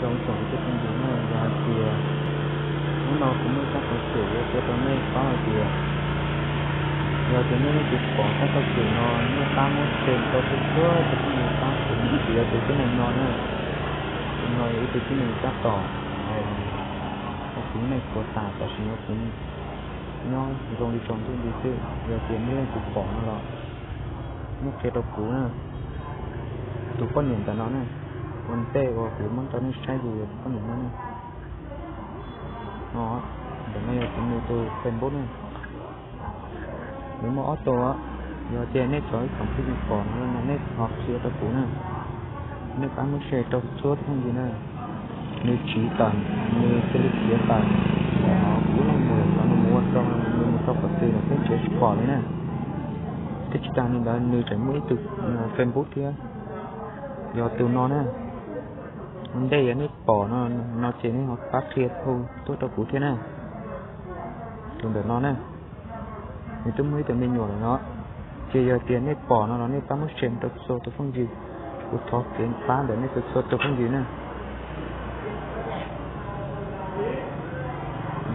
Zoo txog kuv tej phooj ywg na, yog hais tias hnub no kuv muaj ib tsab xov xwm yuav qhia rau nej paub hais tias, yog tias nej leej twg pom tsab xov xwm no, nej pab muab share rau txhua txhua tus phooj ywg pab kuv, tsis yog tus tib neeg no na. Tus no yog ib tug tib neeg tab tom ua kuv nej khuav tas, tam sim no kuv nyob zoo li tsaus ntuj nti xwb. Yog tias nej leej twg pom no los muab qhia rau kuv na. Tus poj niam ntawm no na, ua ntej uas kuv yuav muab rau nej saib yus yog tus poj niam no na. No, ntawm no yog kuv nws tus Facebook na. Nws muaj ob tug, yog tias nej cov ib tsoom phooj ywg pom no nej ho qhia rau kuv na. Nej pab muab share rau txhua phooj ywg na. Nws tsiv tawm, nws cia li tsiv tawm, kuv lub leej muam los nws mus ua rau, nws mus rau qhov twg los peb tseem tsis pom li na. Thiab tsis tas li ntawd nws tseem muaj ib tug Facebook thiab, yog tus no na. Ua ntej yog nej pom no, no ces nej ho pab qhia hu tuaj rau kuv thiab na. Tus ntawm no na, nws twb muaj ib tug me nyuam lawm no. Ces yog tias nej pom no los nej pab muab share rau txhua tus phooj ywg. Kuv thov kev pab ntawm nej txhua tus phooj ywg na.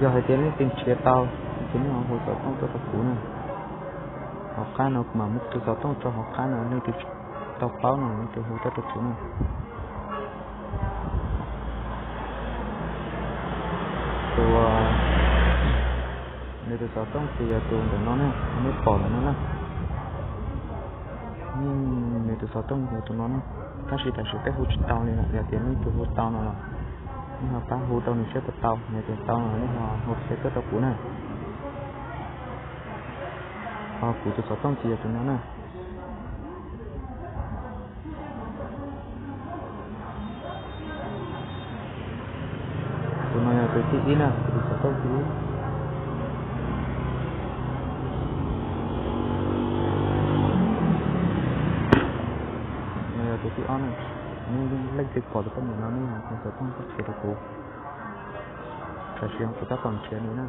Yog hais tias leej twg nrhiav tau, ces nej ho hu xov tooj tuaj rau kuv na. Hauv qab no kuv mam muab tus xov tooj tso hauv qab no, leej twg tsis tau paub no leej twg hu tuaj rau kuv na. Tus, nws tus xov tooj ces yog tus ntawm no na, nej pom ntawm no na. Nws tus xov tooj yog tus no na. Tab sis tam sim peb hu tsis tau li lawm, yog tias leej twg hu tau no los nej ho pab hu rau nws saib puas tau, yog tias tau no nej ho hu qhia tuaj rau kuv na. Ho kuv tus xov tooj ces yog tus no na. Tus no yog tus thib ib na, tus xov tooj thib ib. No yog tus thib ob na. Nej leej twg pom tus poj niam no nej ho hu xov tooj tuaj qhia rau kuv. Tam sim no kuv tab tom nrhiav nws na.